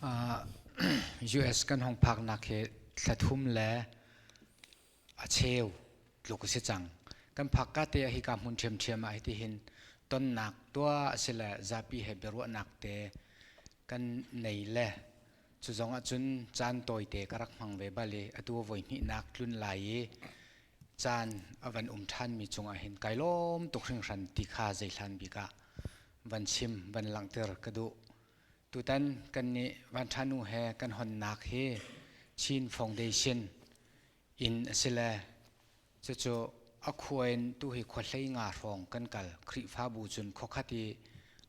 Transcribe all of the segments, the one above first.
US kan hong phaknak hi thla thum le a cheu tluk a si cang. Kan phak ka te ah hika hmun ṭhiamṭhiam ah hitihin tonnak tuah a si le zapi he biaruahnak te kan nei le cu zong ahcun caan tawite ka rak hmang ve bal i atu a voi hnihnak tlun lai i caan a van um ṭhanmi cungah hin kai lawm tuk hringhran ti kha zeihlan bik ah van chim van langhter ka duh. Tutan kannih Vanṭhanu he kan honnak hi Chin Foundation inn a si le cucu a khua in tu hi khua hlei nga hrawng kan kal. Khrihfabu cun khuakhat i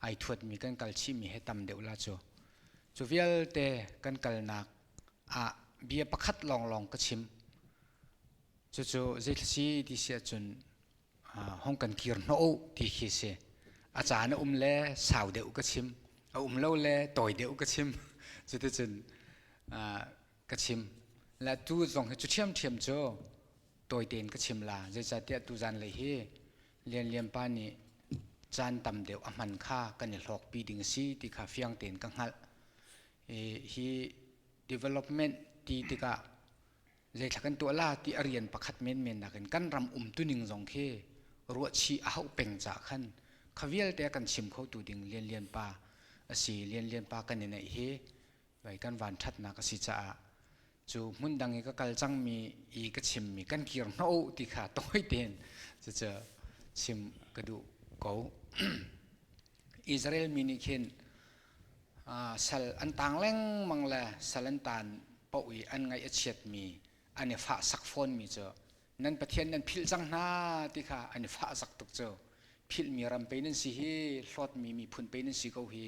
ai thuatmi kan kal chihmi he tam deuh la cu. Cu vialte kan kalnak ah bia pakhat lawnglawng ka chim. Cucu zeithla ti si ahcun hong kan kir hnawh u ti khi si. A caan a um le sau deuh ka chim. A um lo le tawi deuh ka chim. Cuticun ka chim. Le tu zong hi cu ṭhiamṭhiam cu tawi tein ka chim la. Zeicahtiah tu zanlei hi Lian Lian pa nih caan tam deuh a hman kha kan i hlawkpi ding a si ti kha fiang tein ka hngalh. Hi development ti tikah zeithla kan tuah la ti a rian pakhat menmen nakin kan ram umtuning zong khi ruahchih a hauh peng cah khan kha vialte a kan chim khotu ding Lian Lian pa a si. Lian Lian pa kan i neih hi vai kan van ṭhatnak a si caah cu hmun dang i ka kal cangmi i ka chimmi kan kir hnawh ti kha tawi tein cucu chim ka duh ko. Israel mi nih khin sal an tang lengmang le sal an tan paoh i an ngaih a chiatmi an i fahsak fawnmi cu nan Pathian nan philh cang hna ti kha an i fahsak tuk cu philhmi ram pei nan si hi hlawtmi miphun pei nan si ko hi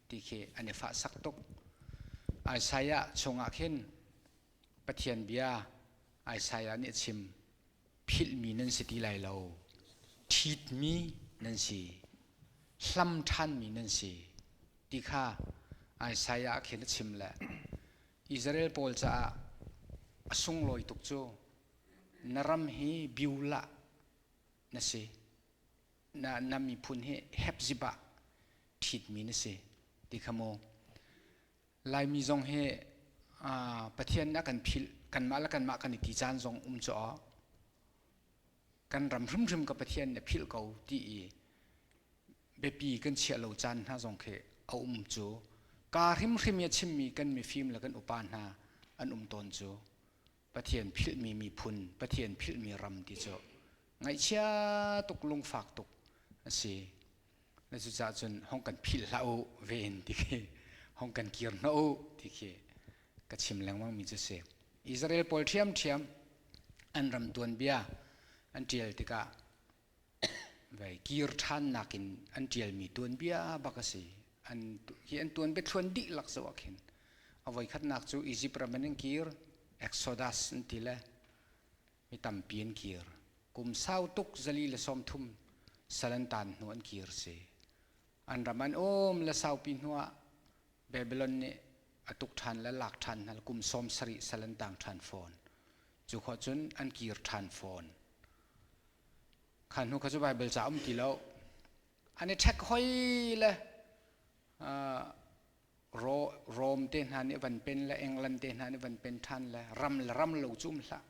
ti khi an i fahsak tuk. Isaiah chungah khin Pathian bia Isaiah nih a chim philhmi nan si ti lai lo ṭhitmi nan si hlam ṭhanmi nan si ti kha Isaiah khin a chim le Israel pawl caah a sunglawi tuk cu na ram hi biulah na si na, na miphun hi Hepzibah ṭhitmi na si ti kha mu Laimi zong hi Pathian a kan philh kanmah le kanmah kan i ti caan zong um cu aw kan ram hrimhrim ka Pathian na philh ko ti i biapi kan chiah lo caan hna zong khi a um cu ka hrimhrim i a chimmi kan mifim le kan upa hna an um tawn cu Pathian philhmi miphun Pathian philhmi ram ti cu ngaihchia tuk lungfak tuk a si. Na cucaah cun hong kan philh hlah u ven ti khi hong kan kir hnawh u ti khi ka chim lengmang mi cu si. Israel pawl ṭhiamṭhiam an ram tuanbia an ṭial tikah vei kir ṭhannak in an ṭialmi tuanbia bak a si. An hi an tuanbia thluan dihlak zoh ah khin a voikhatnak cu Egypt ram in an kir Exodus an ti le mi tampi an kir. Kum sau tuk 130 sal an taan hnu an kir si. An ram an um le saupi hnuah Babylon nih a tuk ṭhan le lak ṭhan hna kum 70 sal an tang ṭhan fawn. Cu khawh cun an kir ṭhan fawn. Kha hnu kha cu Bible ca um ti lo. An i ṭhek hoi le Rom te hna nih van pen le England te hna nih van pen ṭhan le ram le ram lo cu um hlah.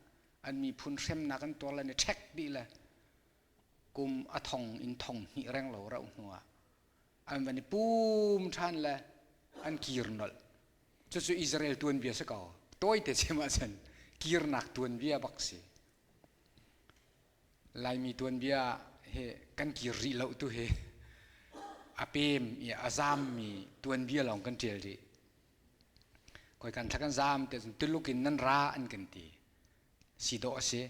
An miphun hremnak an tuar le an i ṭhek dih le kum a thong in thong hnih reng lo rauh hnuah an van i pum ṭhan le an kir nolh. Cucu Israel tuanbia si ko. Tawite chim ahcun kirnak tuanbia bak si. Laimi tuanbia hi kan kir rih lo tu hi a pem i a zaammi tuanbia lawng kan ṭial rih. Koi kan thla kan zaam te cun Tuluk in nan ra an kan ti. Si dawh a si.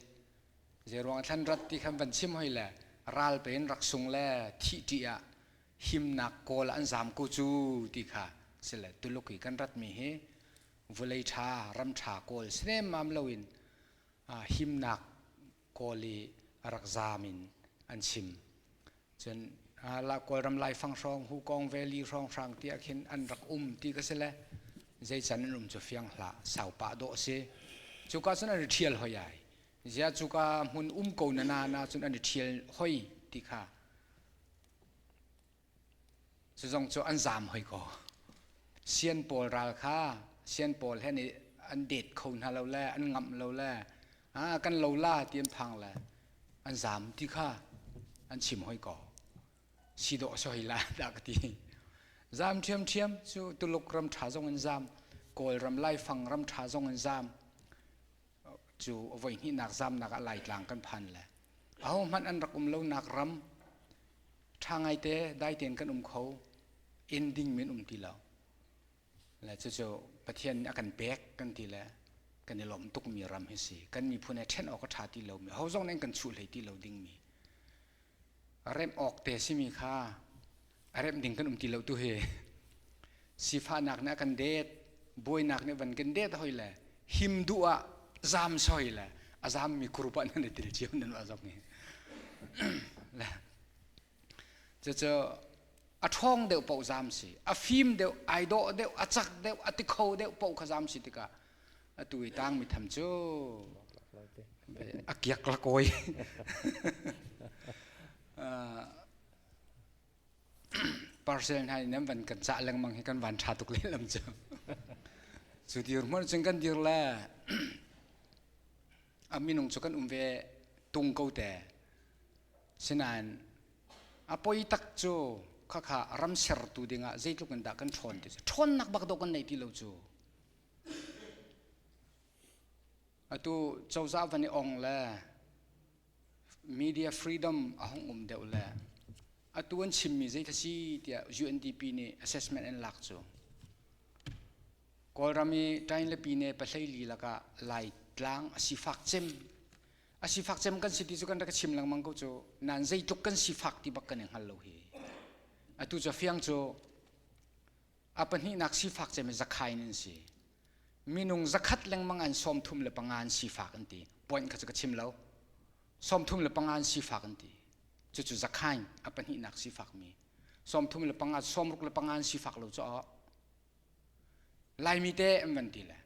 Zeiruang thlan rat ti khan van chim hoi le ral pe in rak sung le thih ṭih ah himnak kawl an zaam ko cu ti kha si le Tuluk i kan ratmi hi vawlei ṭha ram ṭha kawl si nemmam loin himnak kawl i a rak zaam in an chim. Cun Kawlram laifang hrawng Hukawng Valley hrawnghrang tiah khin an rak um ti ka si le zei can an um cu fiang hlah sau pah dawh a si. Cuka cun an i ṭhial hoi ai. Zia cuka hmun um ko na na na cun an i ṭhial hoi ti kha cu zong cu an zaam hoi ko. Sian pawl ral kha sian pawl he nih an det kho hna lo le an ngamh lo le kan lo la ti an phang le an zam ti kha an chim hoi ko. Si dawh si hoi la dah ka ti. Zam ṭhiamṭhiam cu Tuluk ram ṭha zong in zam, Kawlram Laifang ram ṭha zong in zam. Cu voi hnihnak zamnak ah Laitlang kan phan le ahohmanh an rak um lonak ram ṭha ngaite dai tein kan um kho inn ding min um ti lo. Le cucu Pathian nih a kan pek kan ti le kan i lawm tukmi ram hi si. Kan miphun he ṭhen awk a ṭha ti lomi, ho zong nih an kan chuh hlei ti lo dingmi. Remh awk te simi kha a remh ding kan um ti lo tu hi. Sifahnak nih a kan det, buainak nih van kan det hoi le him duh ah zaam soi le a zaammi group ah nan i tel cio nan mah zong hi. Le Cucu a ṭhawng deuh paoh zaam si, a fim deuh, ai dawh deuh, a cak deuh, a ti kho deuh paoh kha zaam si tikah atu i tangmi tham cu a kiak la kawi. Parcel hna in nan van kan cah lengmang hi kan van ṭha tuk lehlam cu. Cu dir hmun cun kan dir le a minung cu kan um ve tung ko te. Sinain a poi tak cu khakha ram sertu dingah zeitluk in dah kan ṭhawn ti cu ṭhawnnak bak dawh kan nei ti lo cu. Atu cozah van i ong le media freedom a hung um deuh le atu an chimmi zei kha si tiah UNDP nih assessment an lak cu Kawlram i ṭain le pine pahlei li lakah Laitlang a sifak cem A sifak cem kan si ti cu kan rak chim lengmang ko cu nain zeitluk kan sifak ti bak kan i hngal lo hi. Atu cu fiang cu a pahnihnak sifak cem hi zakhain an si. Minung zakhat lengmang an 35 an sifak an ti. Point kha cu ka chim lo. 35 an sifak an ti. Cucu zakhain a pahnihnak sifak mi. 35 65 an sifak lo cu Laimi te an van ti le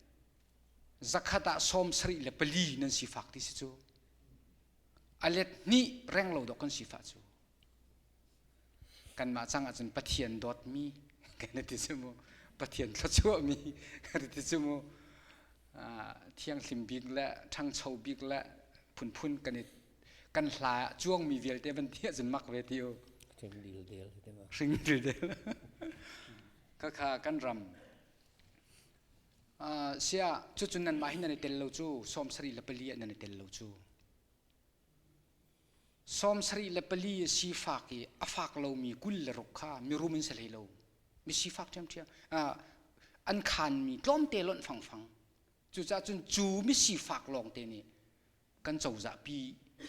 zakhat ah 74 nan sifak ti si cu a let hnih reng lo dok kan sifah cu kanmah cang ahcun Pathian dawtmi kan ti cu mu Pathian thluachuahmi kan ti cu mu thianghlim bik le ṭhangcho bik le phunphun kan i kan hla ah cuangmi vialte van ti ahcun mak ve ti u hring dildel hring dildel khakha kan ram sia cucun nanmah hi nan i tel lo cu 74 ah nan i tel lo cu 74 sifak i a fak lomi 26 kha mirum in si hlei lo mi sifak ṭhiamṭhiam an khanmi tlawmte lonh fangfang cucaah cun cu mi sifak lawngte nih kan cozah pi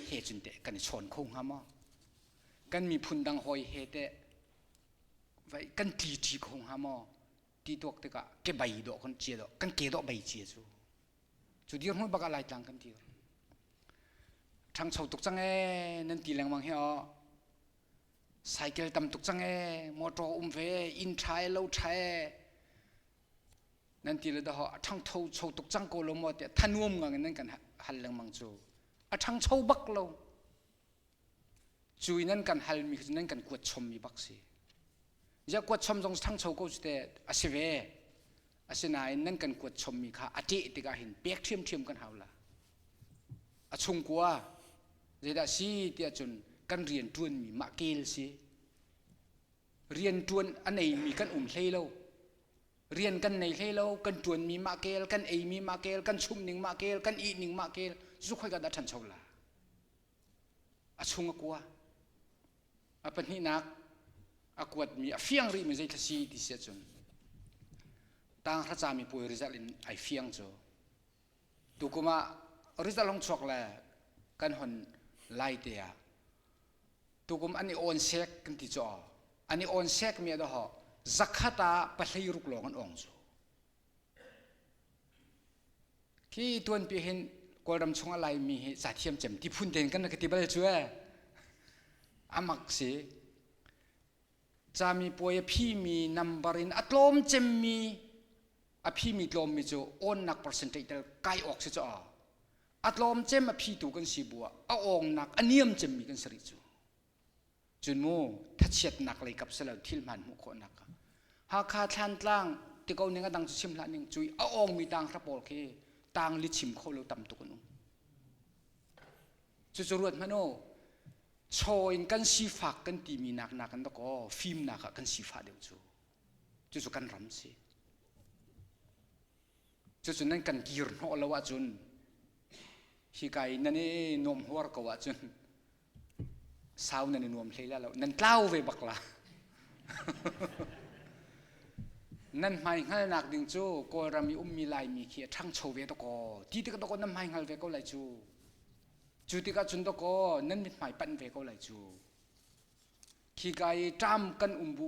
he cun teh kan i chawn kho hnga maw kan miphun dang hawi he teh vai kan tli ṭi kho hnga maw ti tuak tikah ke bai dawh kan cia dawh kan ke dawh bai cia cu cu dirhmun bak ah laitlang kan dir ṭhangcho tuk cang ee nan ti lengmang hi aw cycle tam tuk cang ee motor um ve inn ṭha e lo ṭha e nan ti le dah a ṭhangcho cho tuk cang ko lo maw tiah thanuam ngang in nan kan hal lengmang cu a ṭhangcho bak lo cu i nan kan halmi cu nan kan kuat chommi bak si ziah kuat chom zong ṭhangcho ko cu te a si ve asinain nan kan kuat chommi kha a ṭeh tikah hin pek ṭhiamṭhiam kan hau la a chungkua zeidah si tiah cun kan rian ṭuanmi mah kel si rian ṭuan a neimi kan um hlei lo rian kan nei hlei lo kan ṭuanmi mah kel kan eimi mah kel kan chumh mah kel kan ih ning mah kel zu khoi ka dah ṭhancho la a chung a kua a pahnihnak a kuatmi a fiang rihmi zei thla si ti si ahcun tanghra cami puai result in ai fiang cu tukum ah result hong chuak le kan hon lai te ah tukum an i on sek kan ti cu an i on sek mi a ho zakhat ah pahlei ruk lawng an ong cu Khi tuanpi hin Kawlram chung a Laimi hi cathiam cem ti phun tein kan rak ti bal cu ee. Amak si. Cami puai a phimi number in a tlawm cemmi a phimi tlawmmi cu awnnak percentage tel kai awk si cu a tlawm cem a phitu kan si bu ah a awngnak a niam cemmi kan si rih cu. Cun mu thachiatnak lei kap si lo thil hmaan hmuh khawhnak Hakha Thlantlang. ti ko ning a dang cu chim hlah ning cui a awngmi tang hra pawl khi tang li chim kho lo tam tuk an um. Cucu ruat hmanh u, chaw in kan sifak kan timi nak nakin dakaw fimnak ah kan sifah deuh cu. Cucu kan ram si. Cucu nan kan kir hnawh lo ahcun hika i nan i nuam huar ko ahcun sau nan i nuam hlei la lo nan tlau ve bak la. Nan hmai hngalnak ding cu Kawlram i ummi Laimi khi a ṭhangcho ve dakaw ti tikah dakaw nan hmai hngal ve ko lai cu. Cu tikah cun dakaw nan mithmai panh ve ko lai cu. Khika i ṭam kan um bu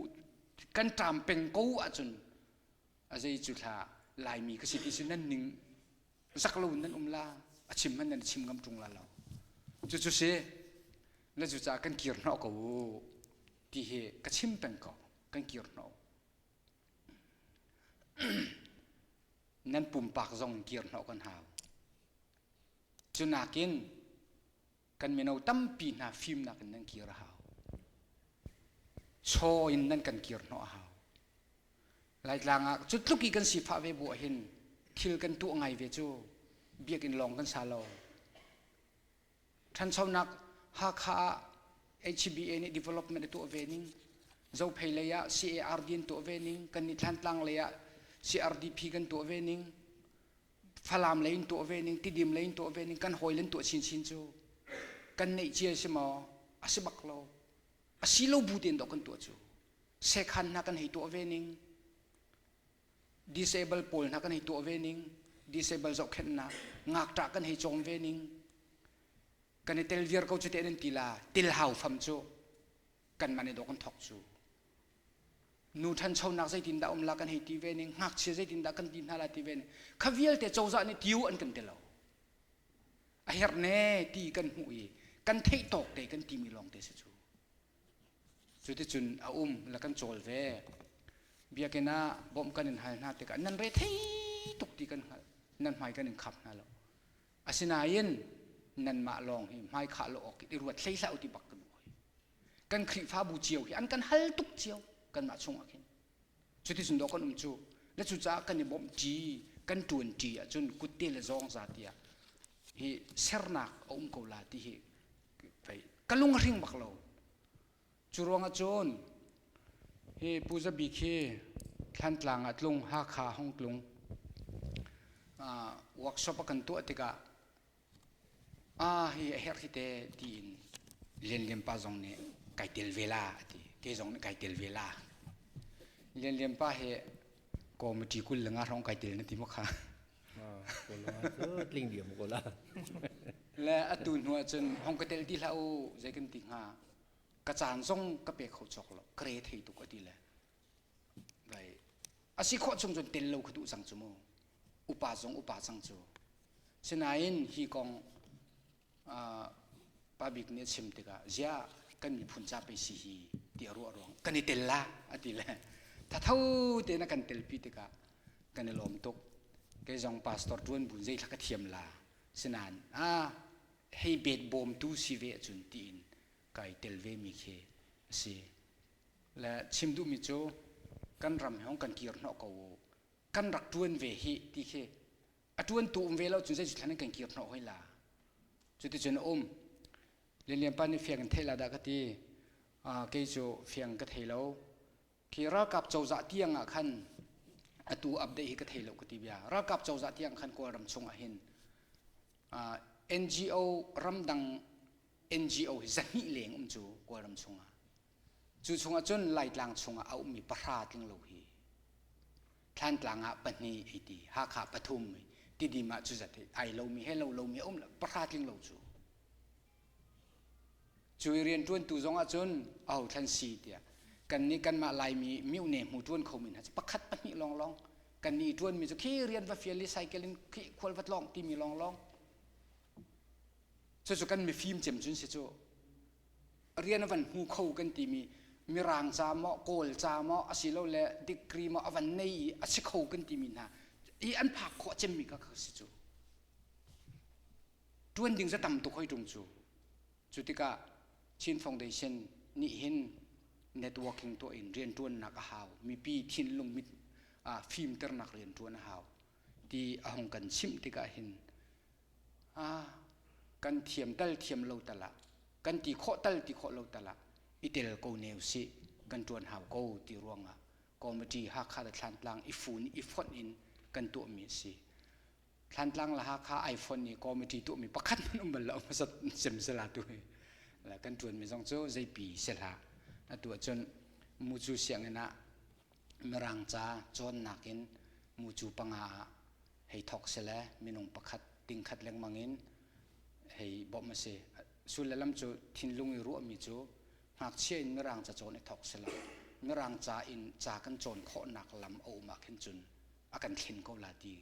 kan ṭam peng ko ahcun a zei cu thla Laimi ka si ti si nan ning zak lo in nan um la a chim hmanh nan chim ngam ṭung la lo. Cucu si na cucaah kan kir hnawh ko u ti hi ka chim peng ko kan kir hnawh. Nan pumpak zong in kir hnawh kan hau. Cu nakin kan mino tampi hna fimnak in nan kir a hau. Chaw in nan kan kir hnawh a hau. Laitlang ah cu tluk i kan sifah ve bu ahhin thil kan tuah ngai ve cu biakinn lawng kan sa lo. Ṭhanchonak Hakha ah HBA nih development a tuah ve ning, Zophei lei ah CARD an tuah ve ning, kannih Thlantlang lei ah CRDP kan tuah ve ning, Falam lei in tuah ve ning, Tidim lei in tuah ve ning, kan hawile an tuah chinchin cu kan neih cia si maw? A si bak lo. A si lo bu tein dawh kan tuah cu. Sekhan hna kan hei tuah ve ning, disable pawl hna kan hei tuah ve ning, disable zohkhenhnak, ngakṭah kan hei cawm ve ning, kan i tel viar ko cu te nan ti la, til hau fam cu kanmah nih dawh kan thawk cu. Nu ṭhanchonak zeitindah um la kan hei ti ve ning, ngakchia zeitindah kan ti hna la ti ve ning, kha vialte cozah nih tiu an kan ti lo. A herh ne ti kan hmuh i kan theih tawk te kan timi lawng te si cu. Cuticun a um le kan cawl ve. Biakinn ah bawmh kan in hal hna tikah nan re thei tuk ti kan hngalh. Nan hmai kan in khap hna lo. Asinain nanmah lawng hi hmai khah lo awk i ruat hlei hlah u ti bak kan duh. Kan Khrihfabu cio hi an kan hal tuk cio kanmah chungah khin. Cuticun dawh kan um cu. Le cucaah kan i bawmh ṭi, kan ṭuan ṭi ahcun kutte le zawng za tiah hi sernak a um ko la ti hi ka lung a hring bak lo. Cu ruangah cun hi Pu Za Bik hi Thlantlang ah tlung, Hakha hong tlung workshop a kan tuah tikah ah hi a herh hi te tiin Lianlian pa zong nih kai tel ve la a ti. Kei zong nih kai tel ve la. Lianlian pa hi committee 25 hrawng kai tel na ti maw kha? Tling diam ko la. Le atu hnu ah cun hong ka tel ti hlah u zei kan ti hnga. Ka caan zong ka pe kho cawk lo. Ka re thei tuk a ti le. Vai a si khawh chung cun tel lo kha duh cang cu mu. Upa zong upa cang cu. Sinain hi kong pa bik nih a chim tikah ziah kan miphun ca pei si hi ti a ruah ruang kan i tel la a ti le thatho tein a kan telpi tikah kan i lawm tuk. Kei zong pastor ṭuan bu zei thla ka thiam la sinain a hei bet bawmtu si ve ahcun tiin kai tel ve mi khi a si. Le chim duhmi cu kan ram hi hong kan kir hnawh ko u. Kan rak ṭuan ve hi ti khi a ṭuantu um ve lo cun zei thlan in kan kir hnawh hoi la. Cuticun a um. Lianlian pa nih fiang in theih la dah ka ti. Kei cu fiang ka thei lo. Khi ralkap cozah tiang ah khan atu update hi ka thei lo ka ti bia. Ralkap cozah tiang khan Kawlram chung ah hin NGO ramdang NGO hi 200 leng um cu Kawlram chung ah. Cu chungah cun Laitlang chungah a ummi pahra tling lo hi Thlantlang ah pahnih ei ti, Hakha pathum Tidim ah cuzat ai lomi he lo lomi a um lo pahra tling lo cu. Cu i rianṭuantu zong ah cun aho thlan si tiah kannih kanmah Laimi mihne hmu ṭuan khomi hna cu pakhat pahnih lawnglawng kannih ṭuanmi cu khi rian va fial i cycle in khi khual va tlawng timi lawnglawng cucu kan mifim cem cun si cu rian a van hmu kho kan timi mirang ca maw kawl ca maw asilole degree maw a van nei i a si kho kan timi hna i an phak khawh cemmi kha kha si cu ṭuan ding za tam tuk hoi ṭung cu cu tikah Chin Foundation nih hin networking tuah in rianṭuannak a hau mipi thinlung mit. Fimternak rian ṭuan a hau ti a hung kan chimh tikah hin kan thiam tal thiam lo tal ah, kan ti khawh tal ti khawh lo tal ah i tel ko ne usih, kan ṭuan hau ko ti ruangah committee Hakha le Thlantlang i fun i fonh in kan tuahmi a si. Thlantlang le Hakha ai fonh i committee tuahmi pakhat hmanh um bal lo hmasat cem sela tu hi. Kan ṭuanmi zong cu zeipi si hlah. Atu ahcun mucu sianginn ah Mirang ca cawnnak in mucu panga ah hei thawk sile minung pakhat tingkhat lengmang in hei bawmh a si. Sul le lam cu thinlung i ruahmi cu ngakchia in Mirang ca cawn i thawk sila Mirang ca in ca kan cawn khawhnak lam a um ah khin cun a kan thlen ko la ti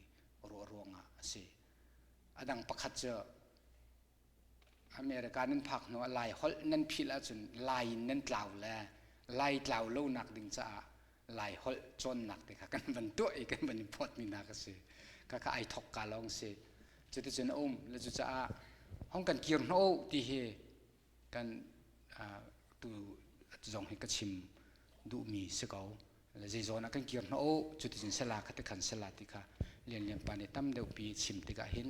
ruah ruangah a si. A dang pakhat cu America nan phak hnu ah Lai holh nan philh ahcun Lai in nan tlau le Lai tlau lonak ding caah Lai holh cawnnak te kha kan van tuah i kan van i phawtmi hna ka si. Khakha ai thok ka lawng si. Cuticun a um. Le cucaah hong kan kir hna u ti hi kan tu zong hi ka chim duhmi si ko. Le zeizawn ah kan kir hna u cuticun sela kha ti khan sela ti kha Lianlian pa nih tam deuhpi chim tikah hin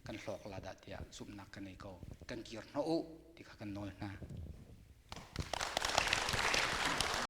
kan hlawk la dah tiah zumhnak ka nei ko. Kan kir hna u ti kha kan nawl hna.